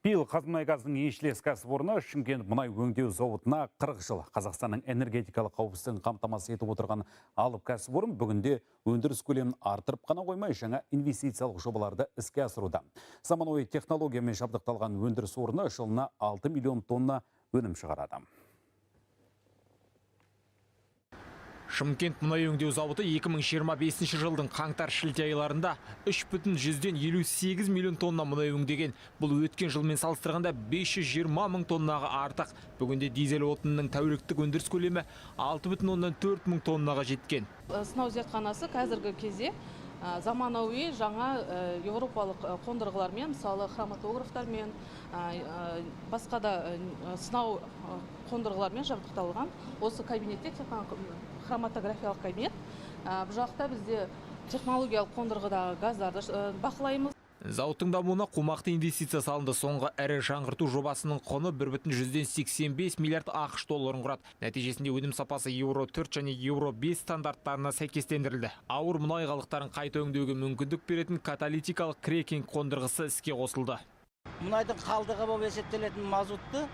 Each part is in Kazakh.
Биыл «Қазмұнайгаздың» еншілес кәсіпорны Шымкент мұнай өңдеу зауытына 40 жыл. Қазақстанның энергетикалық қауіпсіздігін қамтамасыз етіп отырған алып кәсіпорын бүгінде өндіріс көлемін арттырып қана қоймай, жаңа инвестициялық жобаларды іске асыруда. Заманауи технологиямен жабдықталған өндіріс орны жылына 6 миллион тонна өнім шығарады. Шымкент мұнай өңдеу зауыты 2025 жылдың қаңтар-шілде айларында 3,58 миллион тонна мұнай өңдеген. Бұл өткен жылмен салыстырғанда 520 мың тоннаға артық. Бүгінде дизель отынының тәуліктік өндіріс көлемі 6,4 мың тоннаға жеткен. Сынау зертханасы қазіргі кезде заманауи жаңа еуропалық қондырғылармен, мысалы, хроматографтармен, басқа да сынау қондырғылармен жабдықталған. Осы кабинетте тек қана хроматографиялық кабинет. Бұл жақта бізде технологиялық қондырғыдағы газдарды бақылаймыз. Зауыттың дамуына қомақты инвестиция салынды. Соңғы ірі жаңғырту жобасының құны 1,85 миллиард АҚШ долларын құрады. Нәтижесінде өнім сапасы Еуро 4 және Еуро 5 стандарттарына сәйкестендірілді. Ауыр мұнай қалдықтарын қайта өңдеуге мүмкіндік беретін каталитикалық крекинг қондырғысы іске қосылды. Мұнайдың қалдығы болып есептелетін мазутты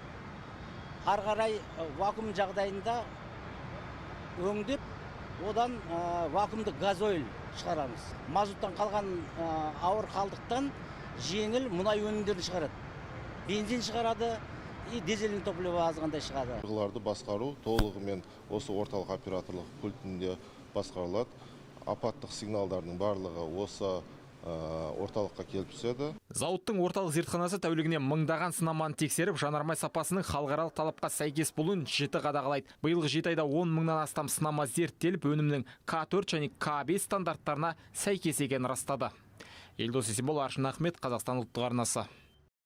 ары қарай вакуум жағдайында өңдеп, одан вакуумды газойль шығарамыз. Мазуттан қалған ауыр қалдықтан жеңіл мұнай өнімдерін шығарады, бензин шығарады и дизельный топливо азғантай шығады. Қондырғыларды басқару толығымен осы орталық операторлық пультінде басқарылады. Апаттық сигналдардың барлығы осы орталыққа келіп түседі. Зауыттың орталық зертханасы тәулігіне мыңдаған сынаманы тексеріп, жанармай сапасының халықаралық талапқа сәйкес болуын жіті қадағалайды. Биылғы 7 айда 10 мыңнан астам сынама зерттеліп, өнімнің К4 және К5 стандарттарына сәйкес екенін растады. Елдос Есенбол, Аршын Ахмет, Қазақстан ұлттық арнасы.